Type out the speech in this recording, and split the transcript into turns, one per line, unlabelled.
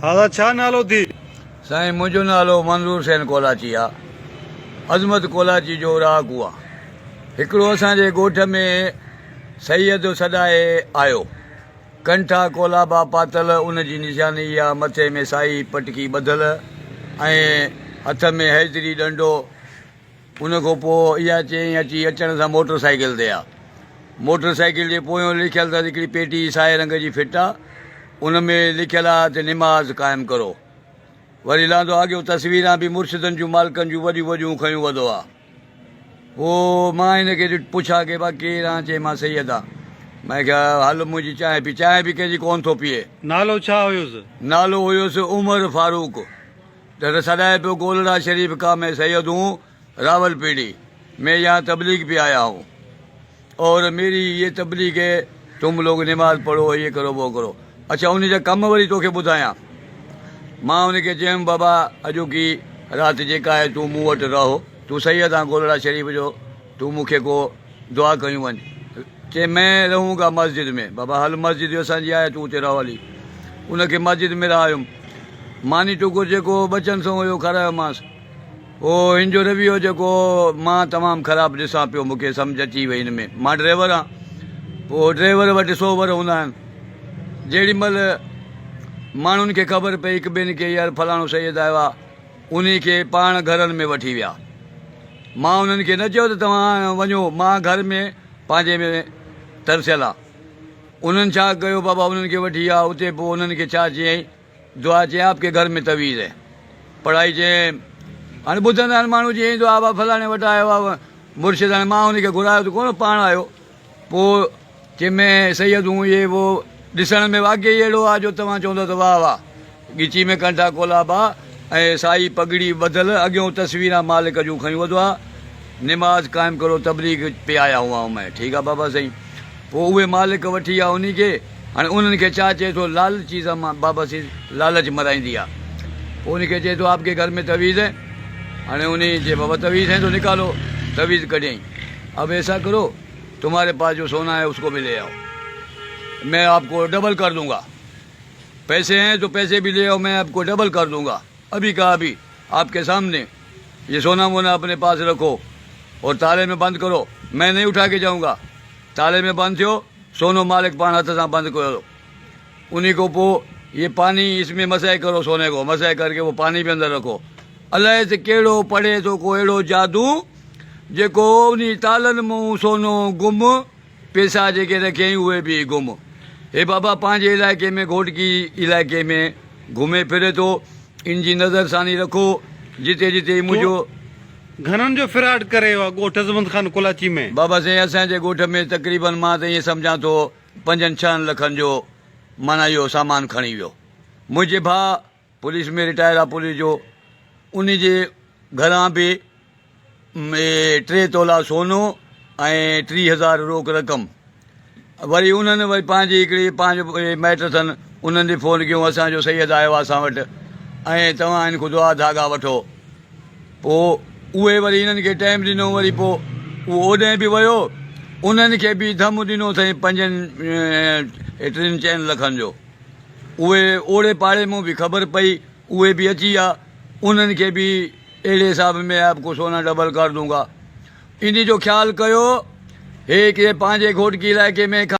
ها دا ڇا نالو ٿي؟
سائين منهنجو نالو منظور حسين ڪولاچي آ عظمت ڪولاچي جو رهاڪو آ هڪڙو اسان جي ڳوٺ ۾ سيد سڏائي آيو ڪنٺا ڪولابا پاتل ان جي نشاني اها مٿي ۾ سائي پٽڪي ٻڌل ۽ هٿ ۾ حيدري ڏنڊو ان کان پوء اها چيائين اچي اچڻ سان موٽر سائيڪل تي آ. موٽر سائيڪل جي پويون لکيل اٿس هڪڙي پيٽي سائي رنگ جي فٽ آ ان ۾ لکيل آ ته نماز قائم ڪرو. وري لاندو آڳيون تصويران به مرشدن جون مالڪن جون وڏيون وڏيون کنيون وڌو آ. پوء مان هن کي پڇا ڪئي با ڪير آن چيائين مان سيد آن. مين کي هل منهنجي چانهه پي چانهه به ڪنهن جي ڪونه ٿو پيئي.
نالو ڇا هيس؟
نالو هيس عمر فاروق. در سڏائي پيو گولڙا شريف کا مين سيد هون راولپنڊي مين يهان تبليغ پي آيا هون اور ميري يه تبليغ هي تم لوگ نماز پڙهو يه ڪرو وو ڪرو اڇا ان جا ڪم وري توکي ٻڌايان مان ان کي چيم بابا اڄوڪي رات جيڪا آهي تون مون وٽ رهو تون سيد آن گولڙا شريف جو تون مون کي ڪو دعا ڪيون وڃ چي مين رهون گا مسجد ۾ بابا هل مسجد اسان جي آهي تون اتي رهه هلي ان کي مسجد ۾ رهايم ماني ٽڪر جيڪو ٻچن سان هيو کارايومانس اهو هن جو رويو جيڪو مان تمام خراب ڏسان پيو مون کي سمجهه اچي وئي هن ۾ مان ڊرائيور آهيان پوء ڊرائيور وٽ سو ور هوندا آهن جيڏي مهل ماڻهن کي خبر پئي هڪ ٻين کي يار فلاڻو سيد آيو آهي انهي کي پاڻ گهرن ۾ وٺي ويا. مان انهن کي نه چيو ته توهان وڃو، مان گهر ۾ پنهنجي ۾ ترسيل آ. انهن ڇا ڪيو بابا انهن کي وٺي ويا اتي پوء انهن کي ڇا چيائين دعا چيائين آپ ڪي گهر ۾ تويز هي پڙهائي چيائين هاڻي ٻڌندا آهن ماڻهو چيائين دعا بابا فلاڻي وٽ آيو آ مرشد هاڻي مان ان کي گهرايو ته ڪونه پاڻ آيو پوء چي مين سيد هون يي وو ڏسڻ ۾ واقعي اهڙو آ جو توهان چوندؤ ته واه واه ڳچي ۾ ڪنٺا ڪولابا ۽ سائي پڳڙي ٻڌل اڳيون تصويران مالڪ جون کنيون وڌو آ نماز قائم ڪرو تبليغ پي آيا هئا هون مين ٺيڪ آ بابا سائين پوء اهي مالڪ وٺي آ انهي کي هاڻي انهن کي ڇا چئي ٿو لالچي سان بابا سي لالچ مرائيندي آ پوء انهي کي چئي ٿو آپ ڪي گهر ۾ تويز هي هاڻي انهي چي بابا تويز هي تو نڪالو تويز ڪڍيائين اب ايسا ڪرو تمهاري پاس جو سونا هي اس ڪو ڀي لي آئو مين آپ ڪو ڊبل ڪر دون گا پئسي هين تو پئسي ڀي لي آئو مين آپ ڪو ڊبل ڪر دون گا ابي کا ابي آپ ڪي سامني يي سونا وونا اپني پاس رکو اور تالي ۾ بند ڪرو مين نهين اٺا ڪي جائون گا تالي ۾ بند ٿيو سونو مالڪ پاڻ هٿ سان بند ڪيو انهي کو پو يي پاني اس ۾ مسح ڪرو سوني کو مسح ڪر ڪي وو پاني ڀي اندر رکو الائي ته ڪهڙو پڙهي ٿو ڪو اهڙو جادو جيڪو انهي تالن مون سونو گم پيسا جيڪي رکيائين اهي به گم. هي بابا پنهنجي علائقي ۾ گهوٽڪي علائقي ۾ گهمي ڦري ٿو ان جي نظر ثاني رکو جتي جتي منهنجو.
گهڻن جو فراڊ ڪري ويو آ ڳوٺ عظمت خان ڪولاچي ۾.
بابا سائين اسان جي ڳوٺ ۾ تقريبن مان ته ائين سمجهان ٿو پنجن ڇهن لکن جو معنيٰ اهو سامان کڻي ويو منهنجي ڀاء پوليس ۾ رٽائر آ پوليس جو انهي جي گهران به ٽي تولا سونو ۽ 3000 روڪ رقم وري انهن وري پنهنجي هڪڙي پنهنجو مائٽ اٿن انهن ڏي فون ڪيون اسان جو سيد آيو آ اسان وٽ ۽ توهان هن کان دعا ڌاڳا وٺو پوء اهي وري هنن کي ٽائيم ڏنو وري پوء اهو اوڏانهن به ويو انهن کي به ڌم ڏنو اٿئي پنجن ٽن چئن لکن جو اهي اوڙي پاڙي مون به خبر پئي اهي به اچي ويا انهن کي به اهڙي حساب ۾ آپ ڪو سونا ڊبل ڪر دون گا انهي جو خيال ڪيو هي ڪي پنهنجي گهوٽڪي علائقي ۾